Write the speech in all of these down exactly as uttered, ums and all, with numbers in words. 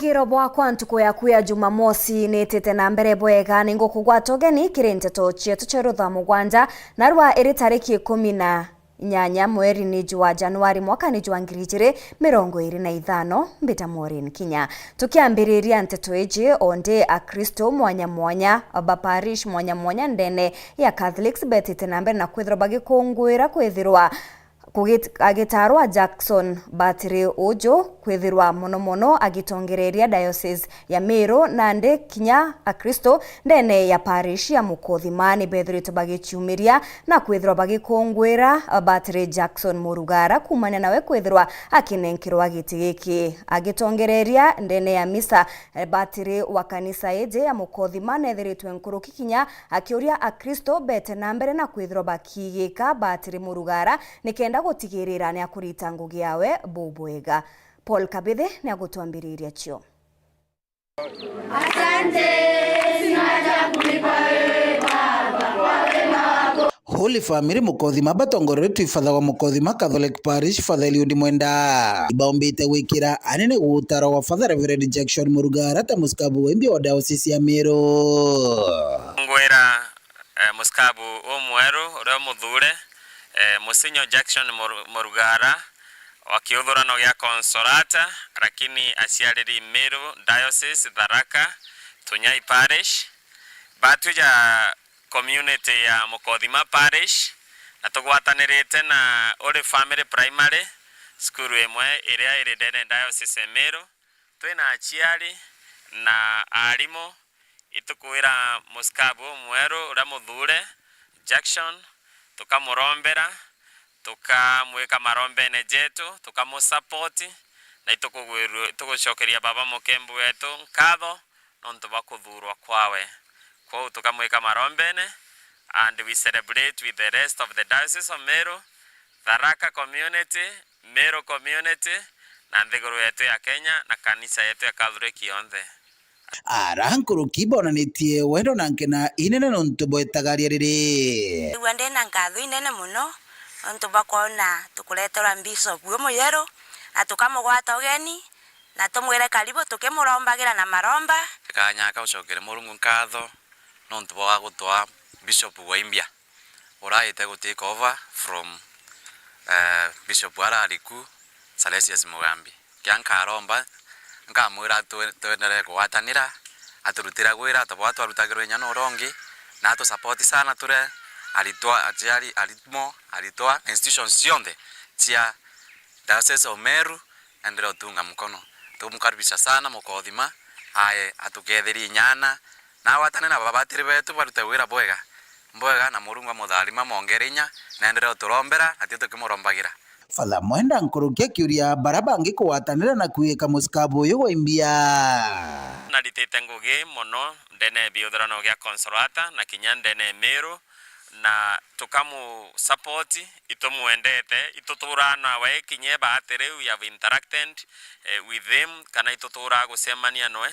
Wiro bwakwa ntuku yaku ya Jumamosi nitite na mbere bwega, ningukugwata ugeni kiri nteto cietu cia rutha mugwanja, narua iri tariki ikumi na inyanya mweri ni jwa Januari mwaka ni jwa ngiri ijiri mirongo iri na ithano. Mbita Maureen Kinya. Tukiambiriria nteto iji, onde Akristo mwanya mwanya ba parish mwanya mwanya ndene ya Catholics betite na mbere na kwithirwa bagikunguira kwithirwa kugit-, agitarwa Jackson Batiri Uju kwithirwa mono mono agitongereria diocese ya Meru, nandi kinya Akristo ndene ya parish ya Mukothima ni bethiritwe bagiciumiria na kwithirwa bagikungwira Batiri Jackson Murugara kumania nawe kwithirwa akinenkerwa giti giki. Agitongereria ndene ya misa, Batiri wa kanisa iji ya Mukothima nethiritwe nkuruki kinya akiuria Akristo bete na mbere na kwithirwa bakiigika Batiri Murugara nikenda gutigirira ni akurita ngugi yawe bubwega. Paul Kabithi ni agutwambiriria cio. Asante, sina cha kulipa wewe Baba kwa wema wako. Holy Family Mukothima batongoreretwe i Father wa Mukothima Catholic Parish, Father Eliud Mwenda, ibaumbite gwikira anene gutara wa Father Reverend Jackson Murugara ta musikabu wa imbia wa diocese ya Meru. Ngwira, eh, musikabu umweru uria umuthure, eh, Musinyo Jackson Mur-, Murugara, wa kiuthurano gia Consolata, lakini aciariri Meru Diocese, Tharaka, Tunyai Parish. Batwi ja community ya Mukothima Parish, na tugwatanirite na Holy Family Primary, cukuru imwe iria iri ndene Diocese ya Meru. Twina aciari na arimu, itukwira musikabu umweru uria muthure, Jackson, tukamurombera, tukamwika marombene jetu, tukamusupport, na itukugwiru-, itugucokeria baba mukembu wetu nkatho nontu bwa kuthurwa kwawe. Kwou tukamwika marombene, and we celebrate with the rest of the Diocese of Meru, Tharaka community, Meru community, na nthiguru yetu ya Kenya, na kanisa yetu ya Catholic yonthe. Ara nkuruki bonanitie wendo na nkena inene nontu bwetagaria riri. Ndigua ndina nkatho inene mono nontu bwa kwona tukureterwa Bishop umuyeru, na tukamugwata ugeni, na tumwire karibu tukimurombagira na maromba. Kanya ka gucokere Murungu nkatho nontu bwa gutwaa Bishop wa imbia. Uraite gu take over from, eh, Bishop arari ku, Salesius Mugambi. Kia nkaromba, nkamwira twe-, twenderee kugwatanira, aturutira gwira ta bwa twarutagirwa inya na uria ungi, na atusupport sana turi aritwa, aciari, arimo, aritwa, institutions cionthe cia Diocese of Meru, endelee utunga mkono. Tumkaribisha sana Mukothima, ae atuketherie inyana, na agwatane na babatiri betu barute wira bwega, bwega, na Murungu amutharima, amwongere inya, na endelee uturombera, na tio tukimurombagira. Father Mwenda nkuruki akiuria bara bangi kugwatanira na kwigika musikabu uyu gwa imbia. Naritite ngugi mono ndene ya biuthurano gia Consolata na kinya ndene ya Meru, na tukamu support, itumwendete, ituturaa nawe kinya ibaati riu, we have interacted, eh, with him, kana ituturaa gucemania noe.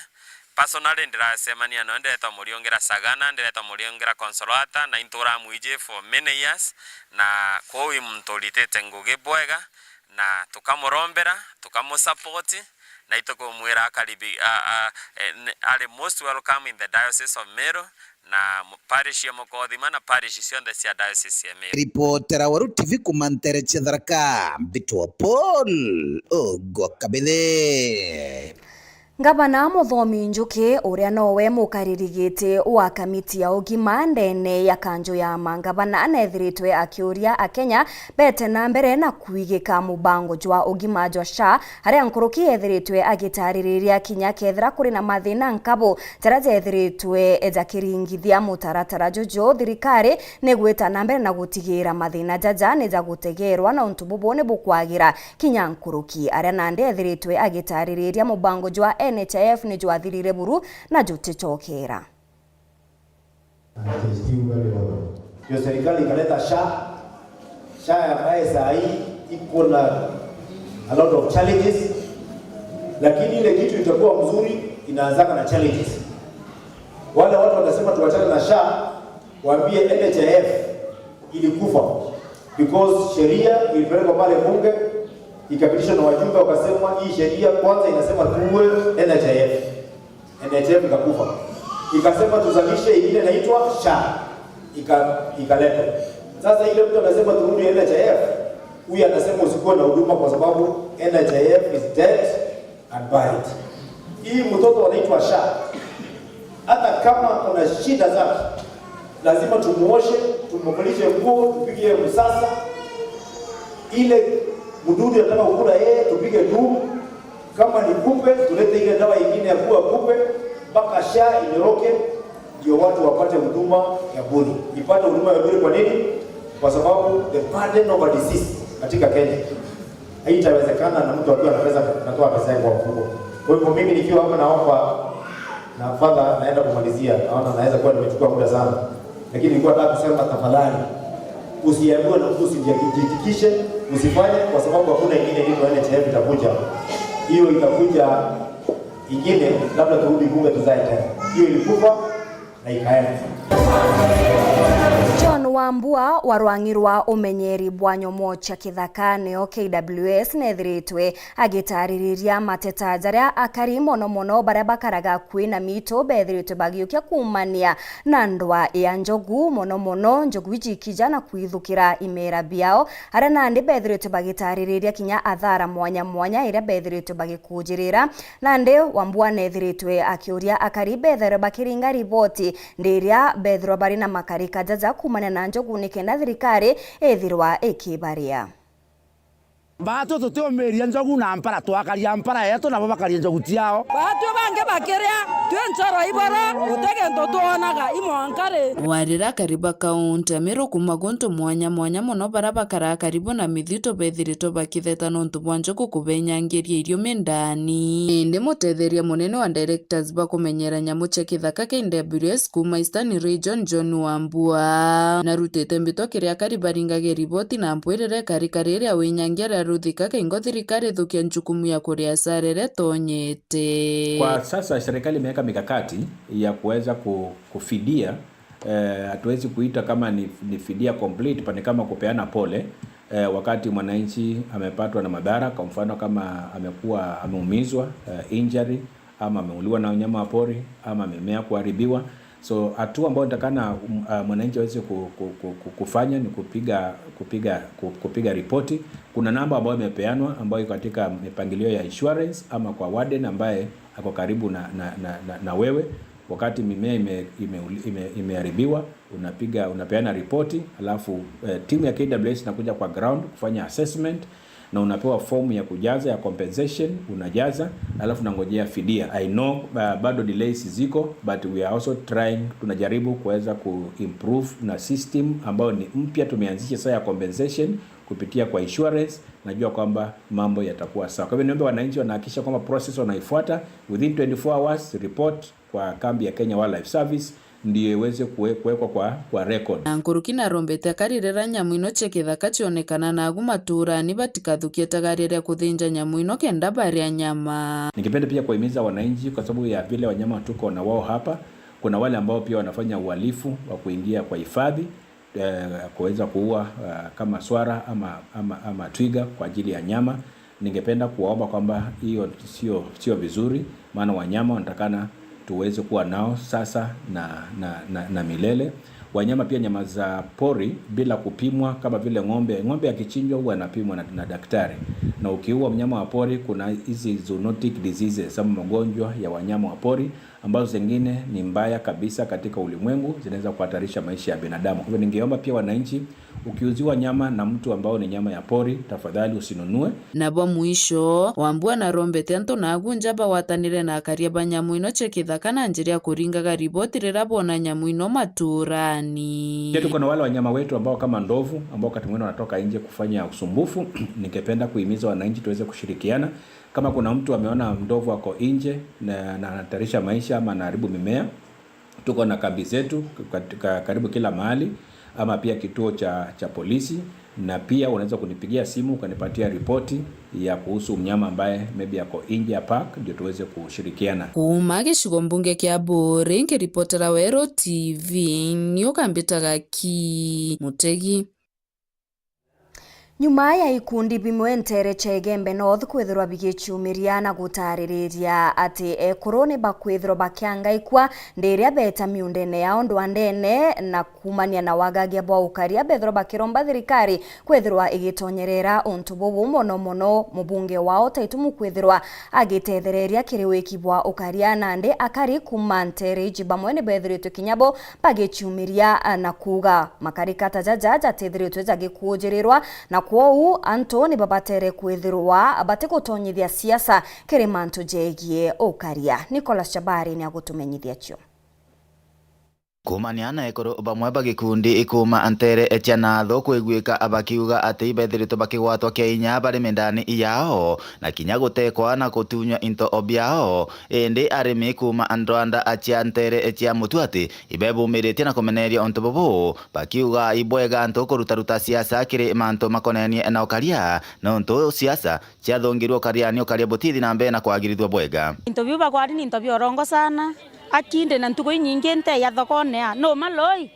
Personally, ndiracemania noe, ndiretwa Muriungira Sagana, ndiretwa Muriungira Consolata, na inturaa mwiji for many years, na kwou i muntu uritite ngugi bwega, na tukamurombera, tukamusupport, na itukumwira akaribi-, a, a, e, ne-, ari most welcome in the Diocese of Meru, na mu-, parish ya Mukothima na parish cionthe cia Diocese ya Meru. Ripotera Weru T V kuma ntere cia Tharaka, mbitwa Paul Ogwa Kabithe. Ngavana Muthomi Njuki, uria nowe mukariri giti wa kamiti ya ugima ndene ya kanju ya mangavana, nethiritwe akiuria Akenya bete na mbere na kwigika mubango jwa ugima jwa SHA, aria nkuruki ethiritwe agitaririria kinya kethira kuri na mathina nkabu jaria jethiritwe jakiringithia mutaratara juju. Thirikari ni gwita na mbere na gutigira mathina jaja ni jagutegerwa, na untu bubu ni bukwagira kinya nkuruki. Aria nandi ethiritwe agitaririria mubango jwa N H I F ni jwathirire buru na juticokera. Ndio serikali ikaleta SHA. SHA ya ambaye saa hii iko na a lot of challenges, lakini ile kitu itakuwa mzuri inaanzaka na challenges. Wale watu wanasema tuachane na SHA, waambie N H I F ilikufa because sheria ilipelekwa pale bunge, Ikapitishwa na wajumbe, wakasema hii sheria kwanza inasema tuue N H I F. N H I F ikakufa. Ikasema tuzalishe ingine inaitwa SHA. Ika-, ikaletwa. Sasa ile mtu anasema turudi N H I F, huyu anasema usikuwe na huduma kwa sababu N H I F is dead and buried. Hii mtoto anaitwa SHA. Hata kama kuna shida zake, lazima tumuoshe, tumbadilishe nguo, tupigie msasa. Ile mdudu anataka kukula yeye, tupige nduru. Kama ni kupe, tulete ile dawa ingine ya kuua kupe, mpaka SHA inyoroke, ndio watu wapate huduma ya bure. Ipate huduma ya bure kwa nini? Kwa sababu the burden of a disease katika Kenya haitawezekana na mtu akiwa na pesa, anatoa pesa yake kwa mfuko. Kwa hivyo mimi nikiwa hapa naomba, na Father, naenda kumalizia, naona naweza kuwa nimechukua muda sana. Lakini nilikuwa nataka kusema tafadhali, usiambiwe na mtu usijiandikishe, usifanye kwa sababu hakuna ingine inaitwa N H I F itakuja. Hiyo itakuja ingine, labda turudi bunge tuzae tena. Hiyo ilikufa na ikaenda. John Wambua wa rwang'i rwa umenyeri bwa nyomo cia kithaka, nio K W S, nethiritwe agitaririria mateta jaria akari mono mono baria bakaraga akui na mitu bethiritwe bagiukia kuumania na ndwaa ya njogu, mono mono njogu iji ikija na kwithukira imera biao, aria nandi bethiritwe bagitaririria kinya athara mwanya mwanya iria bethiritwe bagikujirira. Nandi Wambua nethiritwe akiuria akari betherwe bakiringa riboti ndiria bethirwa bari na makarika jaja kuumania na njogu nikenda thirikari ithirwa ikibaria. Baatwi tutiumiiria njogu na mpara, twakaria mpara yetu, nabo bakaria njogu ciao. Baatwi bangi bakiria, twi ncoro iboro, guti gintu twonaga, i mwanka ri. Warira akari ba kaunti ya Meru kuuma guntu mwanya mwanya mono baria bakaraa karibu na mithitu bethiritwe bakitheta nontu bwa njogu kubenyangiria irio mindani. Indi mutetheria munene wa directors ba kumenyera nyamu cia kithaka K W S kuuma Eastern Region, John Wambua, narutite mbitwa kiri akari baringage riboti na mpwirire karika riria winyangia ria ruthika kaingo thirikari ithukia njukumu ya kuria asara iria itonyete. Kwa sasa serikali imeweka mikakati ya kuweza ku-, kufidia, eh, hatuwezi kuita kama ni, ni fidia complete, but ni kama kupeana pole, eh, wakati mwananchi amepatwa na madhara, kwa mfano kama amekuwa ameumizwa, eh, injury, ama ameuliwa na wanyama wa pori, ama mimea kuharibiwa. So, hatua ambayo nitakana, um, uh, mwananchi aweze ku-, ku-, ku-, ku-, kufanya ni kupiga, kupiga, ku-, kupiga ripoti. Kuna namba ambayo imepeanwa ambayo iko katika mipangilio ya insurance ama kwa warden ambaye ako karibu na, na, na, na, na wewe. Wakati mimea ime-, ime-, ime-, imeharibiwa, unapiga, unapeana ripoti, alafu, eh, timu ya K W S inakuja kwa ground kufanya assessment, na unapewa fomu ya kujaza ya compensation, unajaza, alafu unangojea fidia. I know, uh, bado delays ziko, but we are also trying, tunajaribu kuweza ku improve na system ambayo ni mpya tumeanzisha sasa ya compensation kupitia kwa insurance. Najua kwamba mambo yatakuwa sawa. Kwa hivyo niombe wananchi wanahakikisha kwamba process wanaifuata, within twenty-four hours report kwa kambi ya Kenya Wildlife Service ndio iweze kuwe-, kuwekwa kwa, kwa record. Na nkuruki narombete akari riria nyamu ino cia kithaka cionekana nagu maturani batikathukie tagaria ria kuthinja nyamu ino kenda baria nyama. Ningependa pia kuwahimiza wananchi, kwa sababu ya vile wanyama tuko na wao hapa, kuna wale ambao pia wanafanya uhalifu wa kuingia kwa hifadhi, eh, kuweza kuua, eh, kama swara ama, ama, ama twiga kwa ajili ya nyama. Ningependa kuwaomba kwamba hiyo sio, sio vizuri, maana wanyama wanatakana tuweze kuwa nao sasa na, na, na, na milele. Wanyama pia, nyama za pori bila kupimwa, kama vile ng'ombe, ng'ombe akichinjwa huwa anapimwa na, na daktari. Na ukiua mnyama wa pori, kuna hizi zoonotic diseases ama magonjwa ya wanyama wa pori, ambazo zingine ni mbaya kabisa katika ulimwengu, zinaweza kuhatarisha maisha ya binadamu. Kwa hivyo, ningeomba pia wananchi, ukiuziwa nyama na mtu ambao ni nyama ya pori, tafadhali usinunue. Na bwa mwisho, Wambua narombete antu nagu nja bagwatanire na akaria ba nyamu ino cia kithaka na njira ya kuringaga riboti riria boona nyamu ino maturani. Pia tuko na wale wanyama wetu ambao kama ndovu, ambao wakati mwingine wanatoka nje kufanya usumbufu. Ningependa kuhimiza wananchi tuweze kushirikiana. Kama kuna mtu ameona ndovu ako nje na, na anahatarisha maisha ama anaharibu mimea, tuko na kambi zetu katika, karibu kila mahali, ama pia kituo cha, cha polisi, na pia unaweza kunipigia simu ukanipatia ripoti ya kuhusu mnyama ambaye maybe ako nje ya park, ndio tuweze kushirikiana. Kuuma gicigo mbunge kia Buuri, nkiripotera Weru T V, ni ukambitaga ki Mutegi. Nyuma ya ikundi bimwe nteere cia Igembe North kwithirwa bigiciumiria na gutaririria ati ekuru ni bakwithirwa bakiangaikua ndiria beeta miundene yao ndwandene na kuumania na wagagia bwa ukaria, bethirwa bakiromba thirikari kwithirwa igitonyerera untu bubu, mono mono mubunge wao Taitumu kwithirwa agitethereria kiri wiki bwa ukaria. Nandi akari kuuma nteere iji bamwe ni bethiritwe kinya bo bagiciumiria na kuuga makarika ta jaja jatithiritwe jagikuujirirwa, na kwoou antu ni babatere kwithirwa batigutonyithia siasa kiri mantu jegie ukaria. Nicholas Chabari ni agutumenyithia cio. Kuumania na ekuru bamwe ba gikundi kuuma nteere cia Nathu kwiguika bakiuga ati ibethiritwe bakigwatwa kia inya bari mindani yao, na kinya gutekwa na gutunywa into biao. Indi arimi kuuma ndwanda cia nteere cia Mutuati ibebumiritie na kumeneria untu bubu, bakiuga ibwega antu kurutaruta siasa kiri mantu makonenie na ukaria, nontu siasa ciathungirwe ukariani, ukaria butithi na mbere na kwagirithua bwega. Into biu bakwari ni into bia urongo sana. Aki ndi na ntuku inyingi nteya thokone a, numa loi?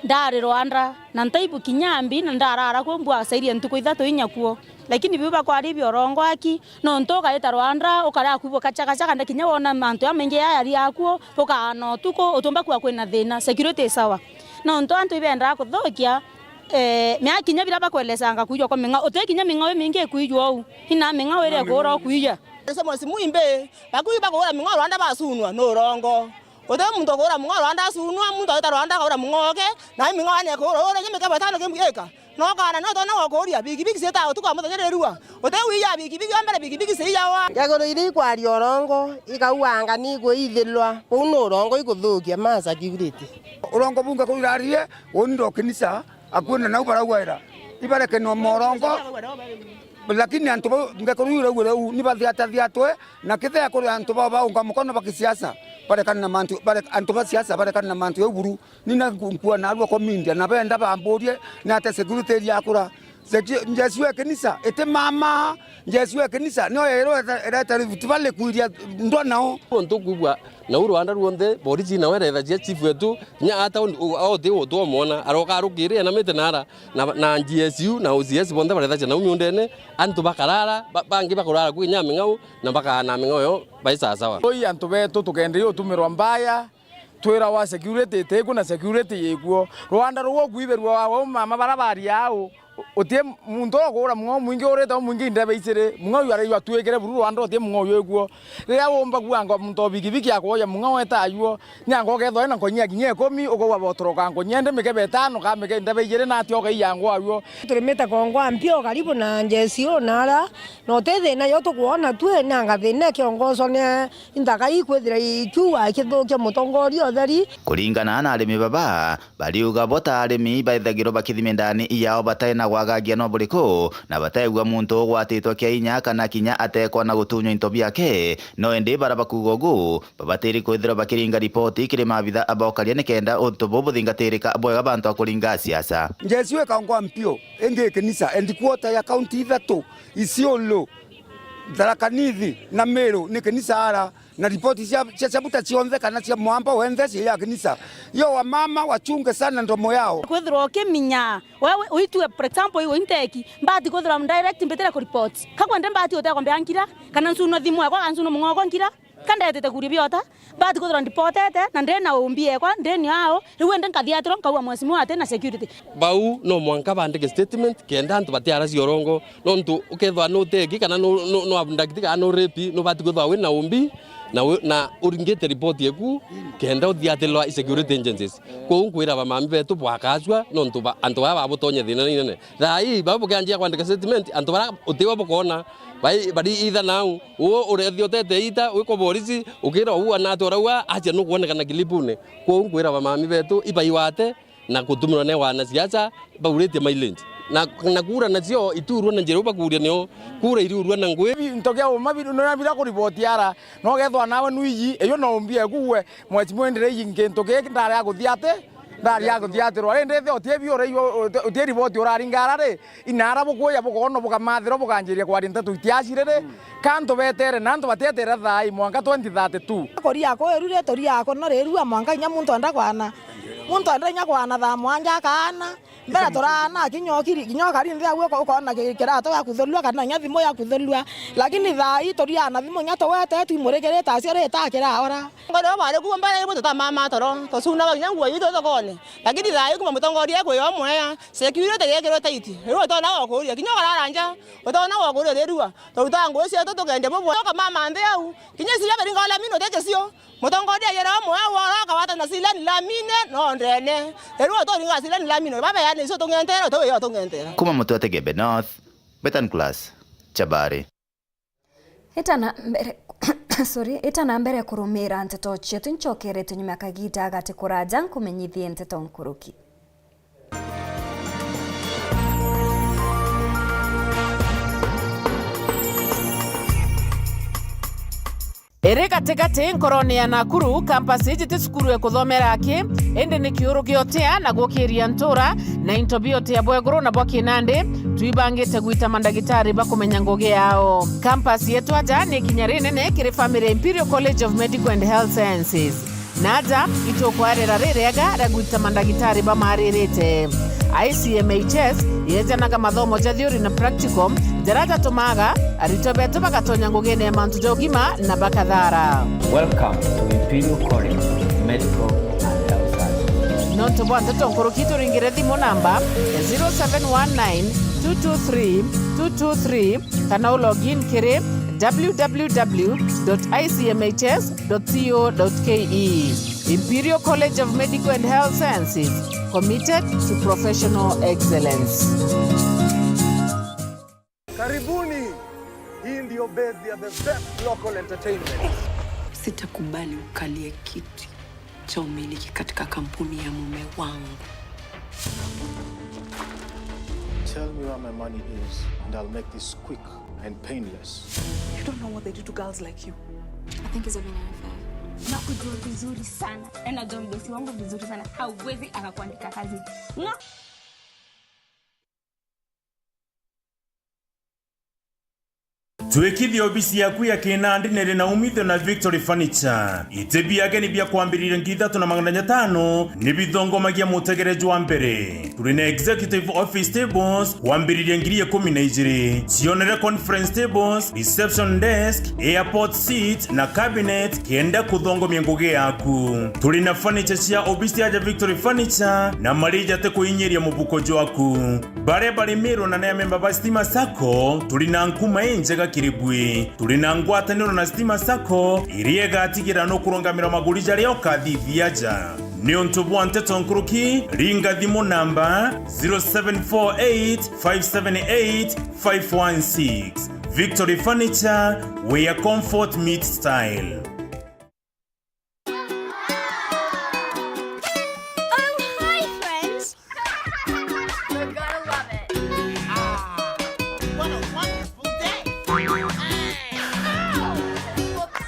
Ndari rwanda, na ntaibu kinya mbi, na ndarara kuo mbwacairie ntuku ithatu inya kuo. Lakini biu bakwari bia urongo aki, nontu ugaita rwanda, ukarea kuo bukachakachaka, na kinya wona mantu jamaingi jaya ri akuo, bukaana utuku, utumba kuwa kwina thina, security i sawa. Nontu antu ibendaa kuthukia, eh, mea kinya biria bakwelesanga kuijwa kwa ming'ao, uti kinya ming'ao imingi ikuijwa uu, ina ming'ao iria ikuura ukuija. Ese mwesi mwimbi, bakuiba kuura ming'ao rwanda bacunwa, ni urongo. Uti muntu ukuura ming'ao rwanda acunwa, muntu aita rwanda akaura ming'ao oke, na ming'ao ene ikuura, uria kinya mikebe itano kimwika. No kana no tona gokuria, bigibigi ciita utuku wa muthenya rirua. Uti wija bigibigi wa mbere, bigibigi ciijawa. Ngeguru iria ikwaria urongo, ikauga anga ni igwithilwa, uu ni urongo ikuthukia ma security. Urongo bunga kurirarie, uni ndo kinisa, akuona nau baraugaira. Ibarekenwa morongo, lakini antu bau, ngekuru iu iraugire uu, ni bathiatathiatwe, na kithea kuri antu bau baunga mukono ba kisiasa, barekane na mantu, bare-, antu ba siasa barekane na mantu jau buru. Ni na nku-, nkua narua kwa media, na benda bamburie, ni ate security iria akura. Secu-, Jesu e kinisa, iti mama, Jesu e kinisa, nio ero eta-, ereta Rift Valley kwiria ndwa nao. Untu kwigua nau rwanda ruonthe, borisi nao erethagia chief wetu, kinya ata undi, u-, oti utwomwona, aroka arukiri enamite nara, na, na G S U na O C S bonthe barethagia nau miundene, antu bakarara, ba-, bangi bakurara kwi kinya ming'ao, na bakaana ming'ao yo, bai sawasawa. Oi antu betu tukenderia utumirwa mbaya, twirawa security itikuo na security yikuo. Rwanda ruu ukuibirua wawe mama bara baria au, utie muntu ukuura mung'ao mwingi urite umwingi indebe iciri, mung'ao uyu araigua atwikire buru rwanda utie mung'ao uyu wikuo. Riria wumba kuanga muntu o bikibiki akwoja mung'ao eta ayuo, ni anga ukethwa ena nkonyia kinya ikumi, ukauga botoroka nkonyia indi mikebe itano ka mike-, indebe ijiri na atia ukaiya ngwa ayuo. Turimite kongwa mpio karibu na J C O nara, na uti thina yo tukwona twi, ni anga thina ikiongoswa ni Inthaka ikwithira ikiuga ikithukia mutongoria utheri. Kuringana na arimi baba, bariuga bo ta arimi baithagirwa bakithimia ndani yao batai na gwagagia no buriku, na bataigua muntu ugwatitwe kia inya kana kinya atekwa na gutunywa into biake. No indi bara bakuuga ugu, babatiri kwithirwa bakiringa ripoti kiri maabitha ba ukaria nikenda untu buu buthingatirika bwega bantu a kuringa siasa. Njesu ikangwa mpio, ingi kinisa, headquarter ya kaunti ithatu, Isiolo, Tharaka Nithi na Meru ni kinisa ara, na ripoti cia, cia, cia buta cionthe kana cia mwamba wenthe cia ya kinisa. Yo wamama wachunge sana ndomo yao. Kwithirwa ukiminya, wewe uitue, for example, iwe inteki, mbati kwithirwa direct mbitire ku report. Kakwende mbati utekwa mbia nkira, kana nsuno thimu yakwa, kana nsuno mung'oko nkira, ka ndetite kuria biota, mbati kwithirwa ndipotete, na ndina umbi ekwa, ndini ao, riu indi nkathiatirwa, nkauga mheshimiwa ati na security. Bau no mwanka bandike statement, kenda antu batiaracia urongo, nontu ukethwa nuteki, kana nu, nu, nu abduct, kana nu rape, nubati kwithwa wina umbi, na wi, na uringite report yeku, kenda uthiatirwa i security agencies. Kwou nkwira bamami betu bwakacua, nontu ba, antu baa babutonye thina inene. Thaa ii, bau bukianjia kwandika statement, antu bara utiwa bukona, bai, bari itha nau, uu urethia utete ita, wikwa borisi, ukira uu anatwara ua, acia nukwonekana kilipune. Kwou nkwira bamami betu, ibaiwate, na kutumirwa ni wanasiasa bauritie mileage. Na, na kura nacio itiurua na njira iu bakuria nio. Kura iriurua na ngui. Into kia uma biru, no bira kuriboti ara, no gethwa nawe nuiji, iyo no umbie kuwe, mheshimiwa indire iji nkintu giki ndari aguthia ati, ndari aguthiatirwa. Rindi thi utie bi uraigua, uti, utie riboti uraringa ara ri, inara bukuja bukono bukamathirwa bukanjiria kwaria nteto itiaciriri. Ka antu betere na antu batietere thaai mwanka twenty thirty-two. Kuria kweru ri, turia kuno rirua mwanka inya muntu enda kwana. Muntu enda inya kwana thaa mwanja akaana, Mbere turaana kinya ukiri, kinya ukari nthi au uko-, ukona ki-, kirato giaku thurua kana kinya thimu yaku thurua. Lakini thaa ii turiana thimu kinya tugwete twimurikirite acio rita kiraora. Ngoro bari kuo mbere ibu tutamama toro, tucunaga kinya nguo itu thokone. Lakini thaa ii kuma mutongoria kwi o mwea, security giekirwe tight. Riu utona wa kuria, kinya ukarara nja, utona wa kuria rirua. Turuta nguo cietu tukendia bubwe. Ukamama nthi au, kinya icio biri ngola mino tete cio. Mutongoria yera umwe wao oro akawata na silani lamine no ndene. Riu turinga silani lamine, babeane icio tung'entera, uti wiyo tung'entera. Kuma Mutwete Gembe North, Betan Class, Chabari. Itana mbere, sorry, itana mbere kurumira nteto cietu, ncokerete nyuma ya kagiita gati kuraja nkumenyithie nteto nkuruki. Iri gatigati nkorone ya Nakuru, campus iji ti cukuru ikuthomera aki, indi ni kiuru gia utia na gukiria ntura, na into bia utia bwa iguru na bwa kinandi, twibangite gwita mandagitari ba kumenya ngugi yao. Campus yetu aja ni ikinya rinene kiri family ya Imperial College of Medical and Health Sciences. Na aja itukwarira ririega ria gwita mandagitari bamaririte. I C M H S yejanaga mathomo ja theory na practical, jaria jatumaga aritwa betu bagatonya ngugine ya mantu ja ugima na bakathara. Welcome to Imperial College Medical and Health Sciences. Nontu bwa nteto nkuruki, turingire thimu namba zero seven one nine two two three two two three, kana u log in kiri w w w dot i c m h s dot co dot k e. Imperial College of Medical and Health Sciences, committed to professional excellence. Karibuni. Hii ndio base ya the best local entertainment. Sitakubali ukalie kiti cha umiliki katika kampuni ya mume wangu. Tell me where my money is and I'll make this quick and painless. You don't know what they do to girls like you. I think he's having an affair. Nakujua vizuri sana. Na najua mdosi wangu vizuri sana. Hauwezi akakuandika kazi. Nga- Twikithia obisi yaku ya kinandi niri na umithio na Victory Furniture. Iti bia ageni bia kwambiriria ngiri ithatu na magana jatano ni bithongomagia mutegere jwa mbere. Turi na executive office tables kwambiriria ngiri ikumi na ijiri. Cionere conference tables, reception desk, airport seat na cabinet kenda kuthongomia ngugi yaku. Turi na furniture cia obisi aja Victory Furniture na marija ti kuinyiria mubuko jwaku. Baria bari Meru na ni amemba ba Stima Sacco, turi na nkuma injega kiri bui. Turi na ngwataniro na Stima Sacco, iria igatigira nukurungamira maguri jaria ukathithia aja. Niuntu bwa nteto nkuruki, ringa thimu namba zero seven four eight five seven eight five one six. Victory Furniture, where comfort meets style. Oh, hi, friends. You're gonna love it. Ah, what a wonderful day. Hey. Ow. Whoops.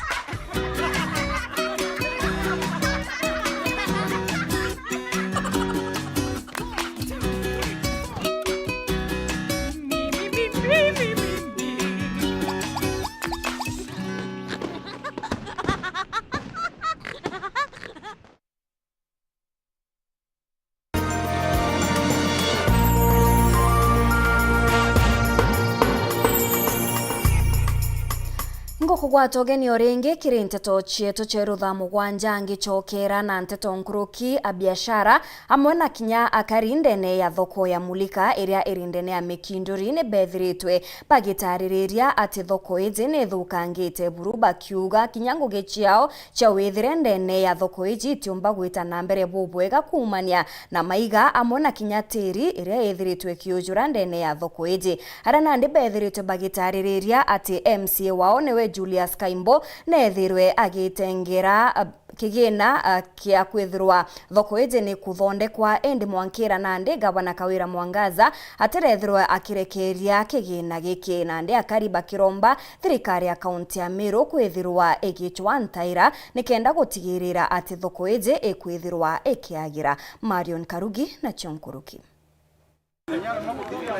Ngukugwata ugeni o ringi kiri nteto cietu cia rutha mugwanja, ngicokera na nteto nkuruki. Abiashara amwe na kinya akari ndene ya thoko ya Mulika iria iri ndene ya Mikinduri ni bethiritwe bagitaririria ati thoko iji ni ithukangite buru, bakiuga kinya ngugi ciao cia withire ndene ya thoko iji itiumba gwita na mbere bubwega kuumania na maiga amwe na kinya tiri iria ithiritwe ikiujura ndene ya thoko iji. Aria nandi bethiritwe bagitaririria ati M C A wao niwe Julius Kaimbo neethirwe agitengera, ah, kigina, ah, kia kwithirwa thoko iji ni kuthondekwa, indi mwankira nandi Gavana Kawira Mwangaza atirethirwa akirekeria kigina giki. Nandi akari bakiromba thirikari ya kaunti ya Meru kwithirwa igicwa ntaira nikenda gutigirira ati thoko iji ikwithirwa ikiagira. Marion Karugi nacio nkuruki.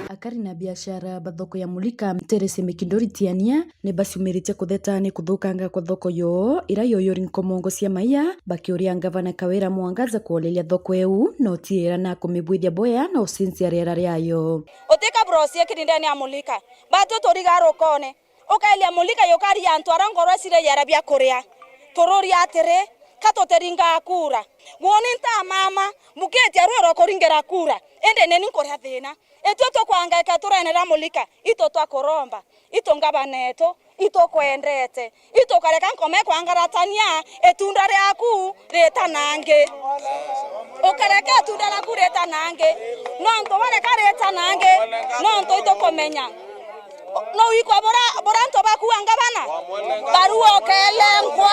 Akari na biashara ba thoko ya Mulika, Teresi Mikindori Tiania, ni baciumiritie kutheta ni kuthukanga kwa thoko yoo, ira yoyori nkomongo cia maia, bakiuria ngavana Kawira Mwangaza kuoreria thoko iu, na utiira na kumibwithia boya na ucinzia riera riayo. Utika burosie kiri ndene ya Mulika, batu turiga rukone. Ukeeria Mulika yukaria antu aria ngoro cireyera bia kuria. Tururia atiri, ka tutiringaa kura? Gwoni nta mama, mbukitie rwiro kuringira kura, indi nini nkuria thina. Itwi tukwangaika turenera Mulika, itu twakuromba, itu ngavana etu, itukwendete, itukareka nkoma ikwangaratania, itunda riaku ritanangi. Ukareka itunda riaku ritanangi, nontu wareka ritanangi, nontu itukumenya. No wikwa bura, bura antu bakuanga bana? Barua ukelengwa.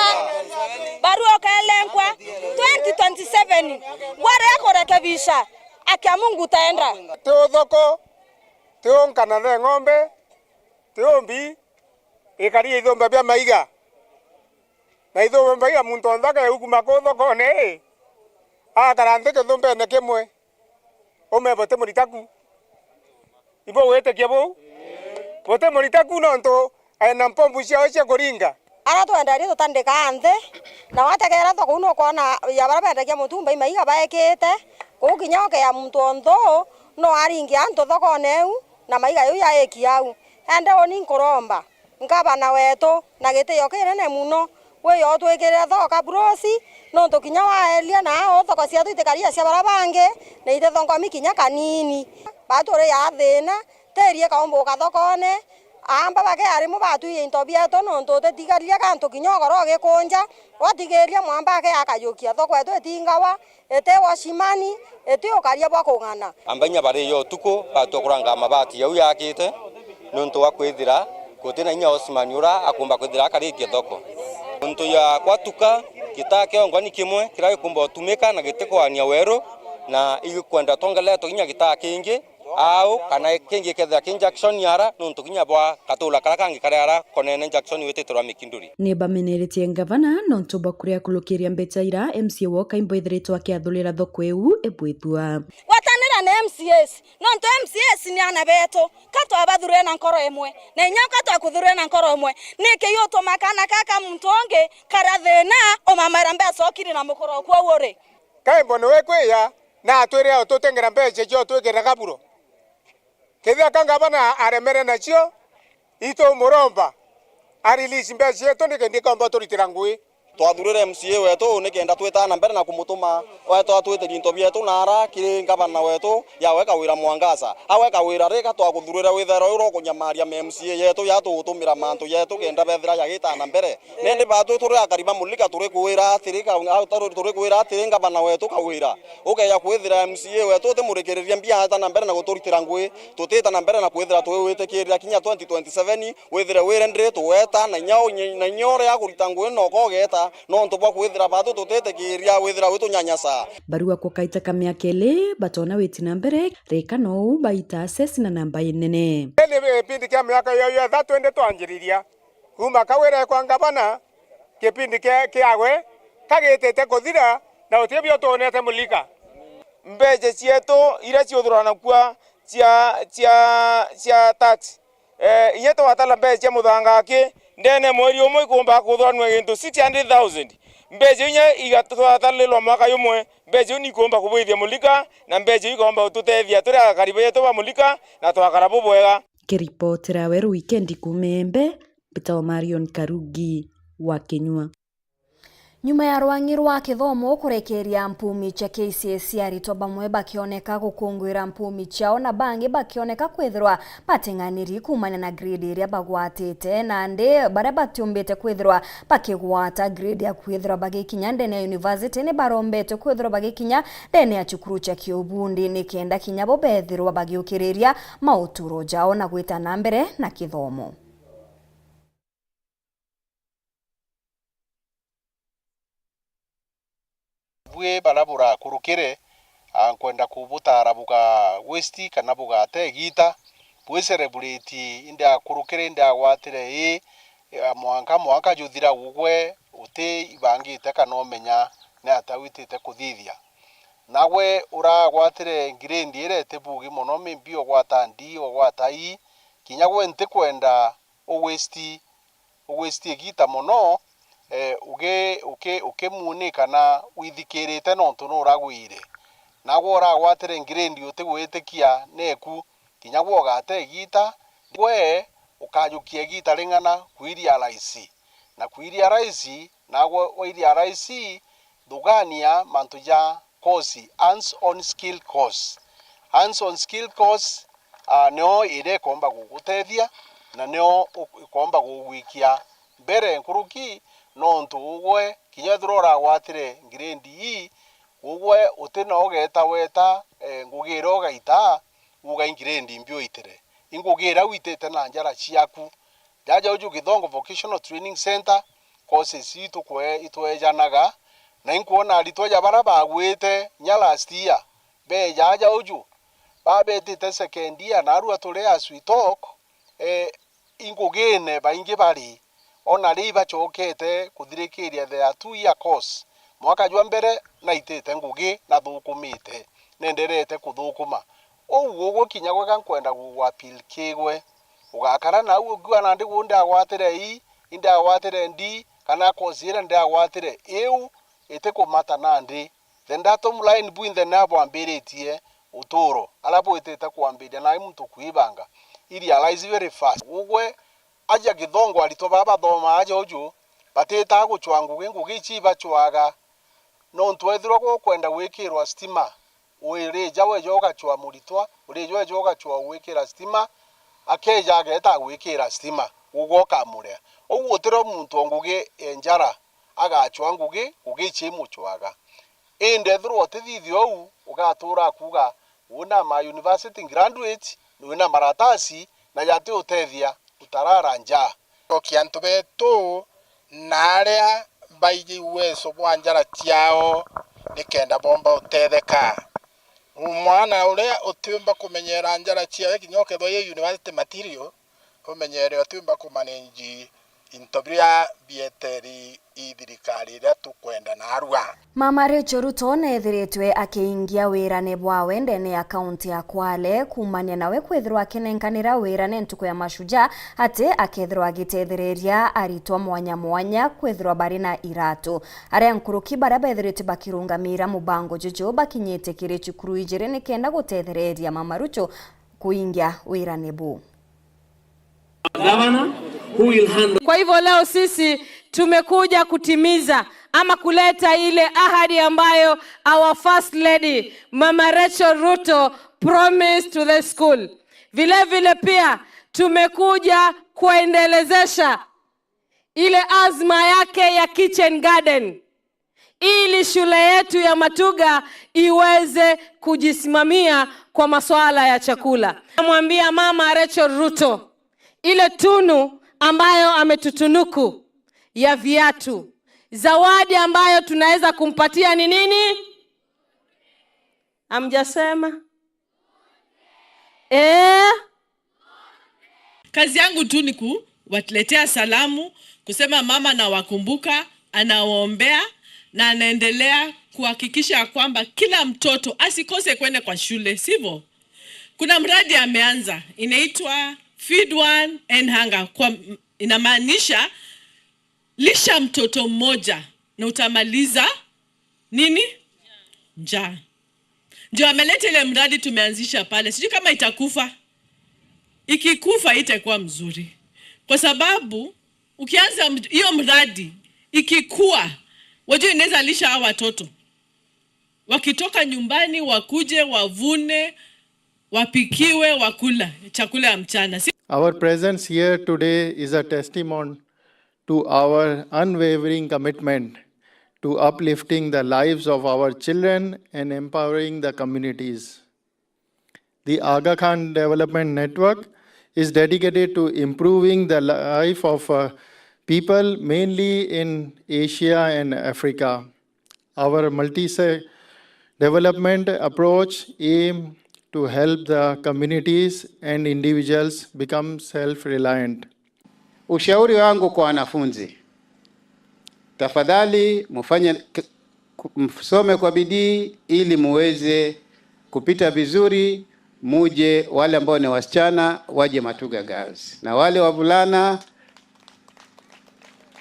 Barua ukelengwa. Twenty twenty-seven. Ware kurekebisha. Akia Mungu utaenda. Ti uthoko, ti unkana na ng'ombe, ti umbi, ikari ithumba bia maiga. Na ithumba maiga muntu onthe akeukuma kuu thokone, agakara nthi kithumbene kimwe. Ume buti muritaku? Ibu gwitikia buu? Buti muritaku nontu ena mpombu ciao cia kuringa. Aria twenderie tutandikaa nthi, na wategera thoko uu nukwona ya baria bendagia mutumba imaiga baekite, kuu kinya ukea muntu onthe uu no aringia antu thokone iu, na maiga iu yaiki au. Ende uni nkuromba. Ngavana wetu, na gitio kinene muno, wiyo utwikirire thoko kaburosi, nontu kinya waeria na uu thoko cietu itikaria cia baria bangi, na itithongomi kinya kanini. Baturiaa thina, tiri ikaumbuka thokone, aamba bakearimwe batwiyia into bietu, nontu utitigaria gantu kinya ugoro ugikunja, watigiria mwamba akeakajukia thoko yetu itingawa. Iti washimani, iti ukaria bwa kung'ana. Ambainya bari yo utuku, batua kuranga mabati jau yakite, niuntu wa kwithira guti na inya washimani ura akumba kwithira akarikia thoko. Niuntu ya kwatuka, gitaa kiongwa ni kimwe kiria gikumba utumika na gitikwania weru, na igikwenda twongeretwe kinya gitaa kingi, au kana kingi kethira ki junction ara, niuntu kinya bwa katula karia kangi kari ara konene junction witite rwa Mikinduri. Ni bameneretie ngavana nontu bwa kuria kurukiria mbeca ira M C A wao kaimbo ithiritwe akiathurira thoko iu ibwithua. Gwatanira na M C As, nontu M C As ni ana betu, ka twabathurire na nkoro imwe, na inya ka twakuthurire na nkoro imwe, niki giutuma kana kaka muntu ungi karia thina umamera mbeca ukiri na mukoro kuo uri? Kaimbo niwe kwiya, na atwire ututengera mbeca cio twikira kaburo. Kethira ka ngavana aremere nacio, itumuromba a release mbeca cietu nikendi komba turitira ngui. Twathurire M C A wetu nikenda twitana mbere na kumutuma wetu atwitirie into bietu na ara kiri ngavana wetu yawe Kawira Mwangaza. Awe Kawira, rika twakuthurire withera uri ukunyamaria ma M C A yetu ya tugutumira mantu yetu kenda bethira yagitana mbere. Nindi batu turi akari ba Mulika turi kwira atiri, ka-, au turi, turi kwira atiri, ngavana wetu Kawira, ukeja kwithira M C A wetu utimurikiriria mbia ata na mbere na guturitira ngui, tutita na mbere na kwithira twiwitikiria kinya twenty twenty-seven, withire wire ndiri tuweta, na inya unye-, na inya uria akurita ngui noka ugeta, nontu bwa kwithira batu tutitikiria withira witunyanyasa. Barua kwa kaita ka miaka ili, batona witi na mbere, rika nou baita assess na namba inene. Ni gipindi kia miaka yo yotha twende twanjiriria. Kuuma Kawira ekwa ngavana, kipindi kia, kiagwe kagitite kuthira, na uti bio twonete Mulika. Mbeca cietu iria ciuthurwa nakua cia, cia, cia tax, eh, inya twatara mbeca cia muthanga aki, ndene mweri umwe ikumba kuthuranua gintu six hundred thousand. Mbeca inya igatwatarirwa mwaka jumwe, mbeca iu nikumba kubwithia Mulika, na mbeca iu ikomba gututethia turi akari betu ba Mulika, na twakara bubwega. Kiripotera Weru Wikendi kuuma Embe, mbitagwa Marion Karugi wa Kinyua. Nyuma ya rwang'i rwa kithomo kurekeria mpumi cia K C S E, aritwa bamwe bakioneka gukungwira mpumi ciao na bangi bakioneka kwithirwa bating'aniri kuumania na grade iria bagwatite, nandi baria batiumbite kwithirwa bakigwata grade ya kwithirwa bagikinya ndene ya university ni barombetwe kwithirwa bagikinya ndene ya cukuru cia kiubundi, ni kenda kinya bo bethirwa bagiukiriria mauturo jao na gwita na mbere na kithomo. Bwi baria burakurukire, a, nkwenda kubutara buga waste kana bugate igiita, bwi celebrate indi akurukire, indi agwatire ii, a, mwanka, mwanka juthira ugwe uti ibangite kana umenya ni atia witite kuthithia. Naagwe uragwatire grade iria iti bugi mono, maybe ugwata D, ugwata E, kinya gwe ntikwenda ugwesti, ugwesti igita mono, eh, ugi-, uki-, ukimuunika na withikirite nontu nuragwire. Naagwe uragwatire grade utigwitikia neku, kinya gwe ugate igita, gwe ukajukia igita ring'ana kwiria raisi. Na kwiria raisi, naagwe wairia raisi, thugania mantu ja course, hands on skill course. Hands on skill course, ah, nio iria ikomba gugutethia, na nio u-, ikomba gugwikia mbere nkuruki, nontu ugwe, kinya ethirwa uragwatire grade E, ugwe utina ugeta weta, eh, ngugi iria ugaita, uga i grade mbi uitire. I ngugi iria uitite na njara ciaku. Jaja uju Githongo Vocational Training Centre, courses itukwe-, itwejanaga, na inkwona aritwa ja bara bagwite nya last year, be jaja uju, babetite second year, narua turi as we talk, eh, i ngugine baingi bari, ona ri ibacokete kuthirikiria their two year course. Mwaka jwa mbere naitite ngugi, nathukumite, nenderete kuthukuma. Uu uguo kinya gwega nkwenda gugwappeal kigwe. Ugakara nau ukiuga nandi guu ndiagwatire ii, indiagwatire ndi, kana course iria ndiagwatire iu itikumata nandi. The datum line bu inthe na bwambiritie uturo, aria bwitite kwambiria nai muntu kwibanga. I realize very fast. Ugwe aja Githongo aritwa baa bathoma aja uju, batitaa gucwa ngugi, ngugi ici ibacwaga. Nontu ethirwa gukwenda gwikirwa stima, urija weja ugacwa muritwa, urija weja ugacwa ugwikira stima, akeja ageeta agwikira stima, ugwe ukamurea. Uu utiro muntu o ngugi e njara agacwa ngugi, ngugi ici imucwaga. Indi ethirwa utithithia uu, ugatuura akuuga, wina ma university graduate, wina maratasi, na jati utethia, utarara njaa. Cokia antu betu na aria baiji uweso bwa njara ciao, nikenda bomba utetheka. Mwana uria utiumba kumenyera njara ciawe, kinya ukethwa i university material, umenyere utiumba kumanage into biria bieteri i thirikari iria tukwenda narua. Mama Rachel Ruto neethiritwe akiingia wirane bwawe ndene ya kaunti ya Kwale, kuumania nawe kwithirwa akinenkanira wira ni ntuku ya Mashujaa, ati akethirwa agitethereria aritwa mwanya mwanya kwithirwa bari na iratu. Aria nkuruki baria bethiritwe bakirungamira mubango juju bakinyite kiri cukuru ijiri nikenda gutethereria Mama Ruto kuingia wirane buu. Governor who will handle. Kwa hivyo leo sisi tumekuja kutimiza ama kuleta ile ahadi ambayo our First Lady, Mama Rachel Ruto, promised to the school. Vile vile pia tumekuja kuendelezesha ile azma yake ya kitchen garden, ili shule yetu ya Matuga iweze kujisimamia kwa masuala ya chakula. Namwambia Mama Rachel Ruto, ile tunu ambayo ametutunuku ya viatu, zawadi ambayo tunaweza kumpatia ni nini? Amjasema? Eh? Kazi yangu tu ni kuwaletea salamu, kusema mama nawakumbuka, anawaombea na anaendelea kuhakikisha ya kwamba kila mtoto asikose kwenda kwa shule, sivyo? Kuna mradi ameanza, inaitwa Feed One, End Hunger. Kwa, inamaanisha lisha mtoto mmoja na utamaliza nini? Njaa. Ndio ameleta ile mradi tumeanzisha pale. Sijui kama itakufa. Ikikufa itakuwa mzuri. Kwa sababu ukianza md-, hiyo mradi ikikua, wajua inaweza lisha hawa watoto. Wakitoka nyumbani wakuje wavune, wapikiwe, wakula chakula ya mchana. Si- Our presence here today is a testimony to our unwavering commitment to uplifting the lives of our children and empowering the communities. The Aga Khan Development Network is dedicated to improving the life of, uh, people, mainly in Asia and Africa. Our multi-se-, development approach aim to help the communities and individuals become self-reliant. Ushauri wangu kwa wanafunzi, tafadhali mufanye k-, msome kwa bidii ili muweze kupita vizuri, muje, wale ambao ni wasichana waje Matuga Girls, na wale wavulana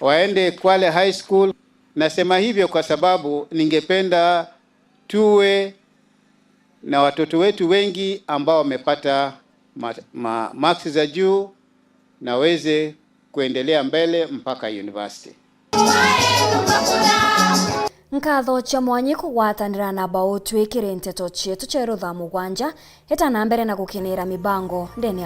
waende Kwale High School. Nasema hivyo kwa sababu ningependa tuwe na watoto wetu wengi ambao wamepata ma, ma, marks za juu na weze kuendelea mbele mpaka university. Nkatho cia mwanya kugwatanira na Bautwi kiri nteto cietu cia rutha mugwanja. Ita na mbere na gukinira mibango ndene